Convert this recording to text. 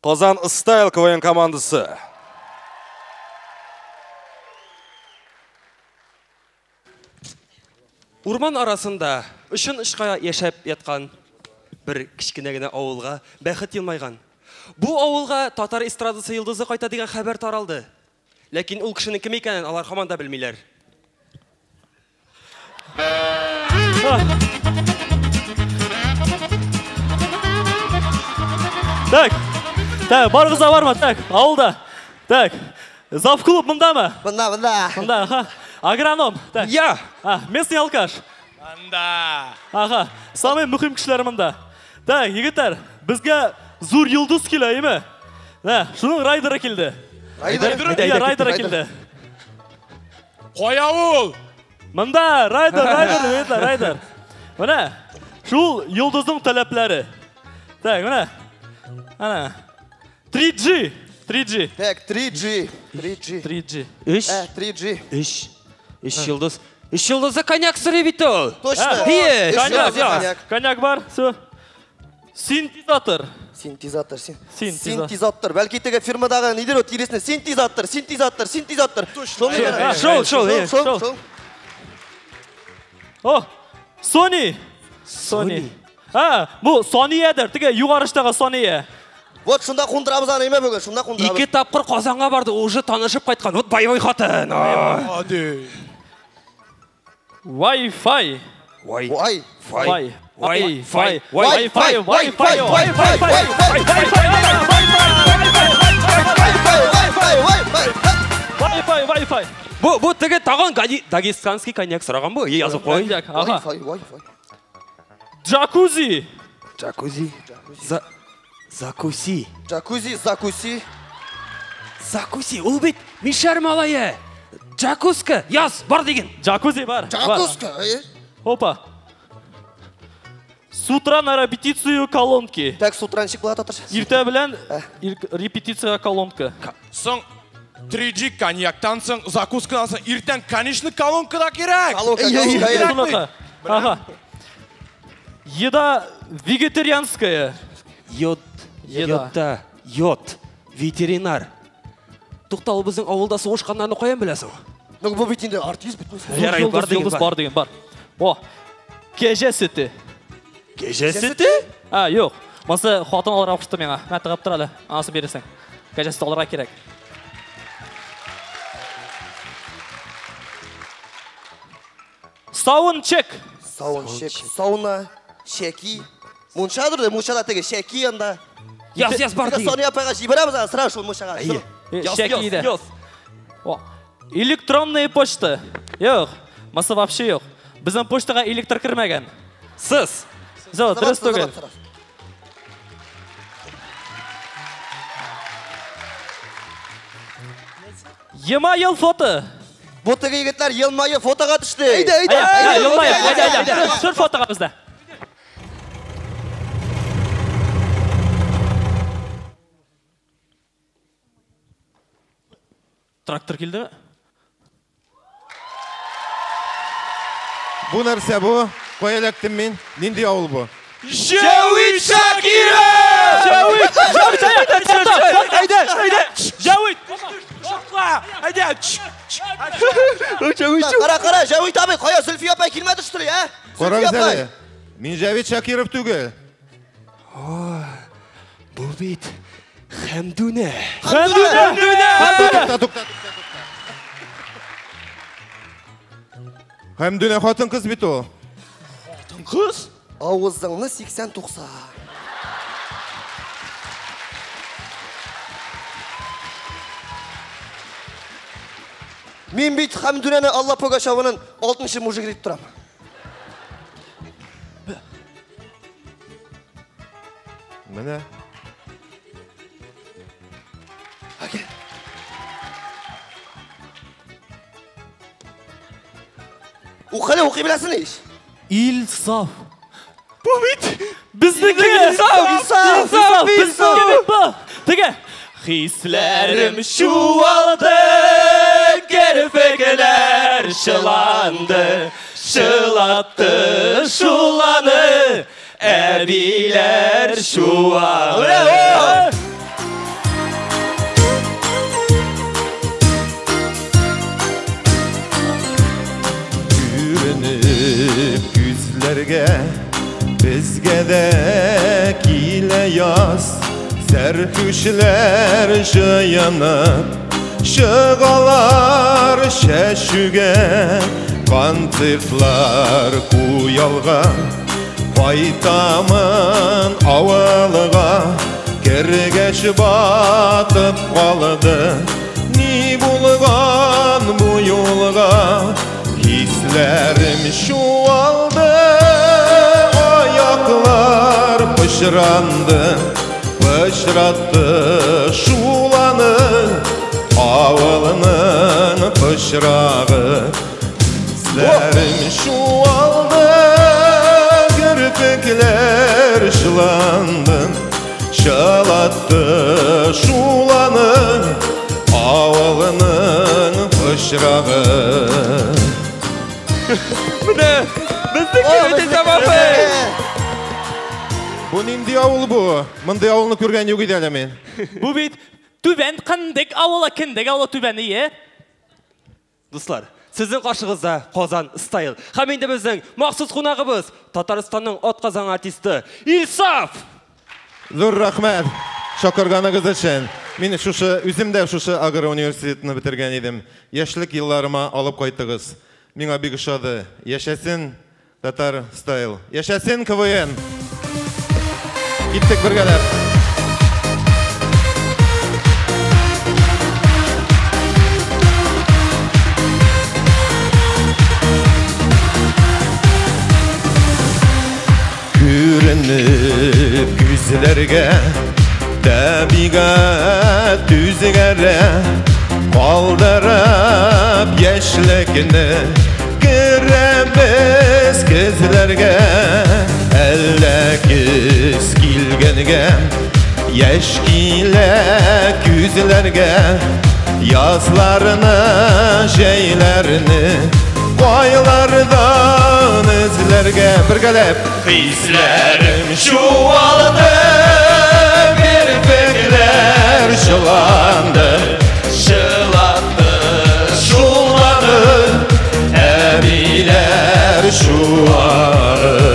Казан Стайл КВН командасы. Урман арасында очын очка яшәп яткан бер кечкенә генә авылга бәхет елмайган. Бу авылга татар эстрадасы йолдызы кайта дигән хәбәр таралды. Ләкин ул кешенең кем икәнен алар һаман да белмиләр. Так, так, барыгыз да бармы? Так, авылда. Так, завклуб мондамы? Монда, монда. Монда, аха. Агроном. Так. Я! А, местный алкаш. Монда. Аха, самый мөһим кешеләр монда. Так, егетләр, безгә зур йолдыз килә, әйме? Менә, шуның райдеры килде. Райдер? Әйдә, райдеры килде. Кая ул? Монда, райдер, райдер, егетләр, райдер. Менә, шул йолдызның таләпләре. Так, менә. Ана. 3G, 3G. Так, 3G, 3G. 3G. Өч, Ә, 3G. өч, өч йолдыз. Өч йолдызы коньяк сорый бит ул. Точно. Ие, Өч Коньяк, йолдызлы коньяк. коньяк бар, все. Синтезатор. Синтезатор, Синтезатор. синтезатор. Бәлки теге фирмадагы нидер о тиресне синтезатор, синтезатор, синтезатор. Шул А, шул, шул, шул, шул. шул. О, Sony. Sony. А, бу Sony'дер. Теге югарыштагы Sony. Вот шунда кундырабыз аны, әйме бүген, шунда кундырабыз. Ике тапкыр Казанга барды, уже танышып кайткан. Вот боевой хатын. Ади. Wi-Fi. Вай. Вай. Wi. Wi-Fi. Wi-Fi. Wi-Fi, Wi-Fi. Wi-Fi, Wi-Fi. Wi-Fi, Wi-Fi, Wi-Fi. Wi-Fi, Wi-Fi. Бу бу теге тагын дагестанский коньяк сораган бу. Язып куй. Коньяк, ага. Wi-Fi, Wi-Fi. Джакузи. Джакузи. За Закуси. Джакузи, закуси. Закуси. Ул бит мишәр малае. Джакуска. Яз, бар диген. Джакузи бар. Бар. Джакузка, әйе. Опа. С утра на репетицию колонки. Так, с утра ничек була татарча? Иртә белән репетиция колонка. Соң 3G коньяктан соң, закускадан соң, иртән, конечно, колонка да кирәк. Колонка, колонка, әйе. Шуныка. Ага. Еда вегетарианская. Йод. Еда. Йодта. Йод. Ветеринар. Тукта, ул безнең авылда сугышканнарны каян беләсең? Ну, бу бит инде артист бит. Ярай, Йолдыз, бар диген, йолдыз бар. бар диген, бар. О. Кәҗә сөте. Кәҗә сөте? А, юк. Монысы хатын алырга кушты миңа. Мә тыгып тор әле. Анысын бирерсең. Кәҗә сөте алырга кирәк. Саундчек. Саун, шек, сауна, шәки. Мунчадыр да, мунчада теге шәки анда. Яз, яз, бар Теге диген. Соня апайга җибәрәбез аны, сразу шул мунчага. Әйе. Яз, Шәки яз, дә. яз. О, электронная почта. Юк, монысы вообще юк. Безнең почтага электр кермәгән. Сыз. Зо, дөрес түгел. Емайыл фото. Бу теге егетләр елмаеп фотога төште. Әйдә, әйдә, Әйдә, елмаеп, әйдә, әйдә. Төшер фотога бездә. Трактор килдеме? Бу нәрсә бу? Кая эләктем мин? Нинди авыл бу? Җәвит Шакиров! Җәвит! Җәвит, әйдә, Әйдә, әйдә. Җәвит! Шакла! Әйдә. Кара, кара, Җәвит абый, кая Зөлфия апай килмәде что ли, ә? Карагыз Зөлфия апай. әле. Мин Җәвит Шакиров түгел. Бу бит Хәмдүнә. Хәмдүнә! Хәмдүнә! Тукта, тукта, тукта, тукта. Хәмдүнә хатын кыз бит ул. Кыз? Авызыңны 80-90. Мин бит Хәмдүнәне Алла Пугачеваның 6-нчы мужигі дип торам. Менә. Укы әле, укый беләсең ич. Илсаф. Бу бит безнеке! Илсаф! Илсаф! Безнеке бит бу! Теге Хисләрем чуалды, керфекләр чыланды, чылатты шуланы, әбиләр чуагы. Күзләргә безгә дә килә яз, сәрхүшләр җыенып чыгалар чәчүгә, концертлар куялган. Кайтамын авылга, кергәч батып калды. Ни булган бу юлга, хисләрем чуалды, аяклар пычранды, пычратты шуланы, авылның пычрагы. Хисләрем чуалды, керфекләр чыланды, чылатты шуланы, авылның пычрагы. Менә безнең килү тәмам. Бу нинди авыл бу? Мондый авылны күргән юк иде әле мин. Бу бит Түбән Кындык авылы, Кендек авылы түбән ие. Дуслар, сезнең каршыгызда Казан Стайл. Һәм инде безнең махсус кунагыбыз Татарстанның атказанган артисты Илсаф. Зур рәхмәт чакырганыгыз өчен. Мин шушы үзем дә шушы агро университетны бетергән идем. Яшьлек елларыма алып кайттыгыз. Миңа бик ошады. Яшәсен Татар Стайл. Яшәсен КВН. Киттек бергәләп. Күренеп күзләргә табигать үзгәрә, калдырып яшьлекне керәбез көзләргә. Әллә көз килгәнгә яшь килә күзләргә, язларны, җәйләрне кайлардан эзләргә. Бергәләп. Хисләрем чуалды, керфекләр чыланды, чылатты, шулады, әбиләр чуагы.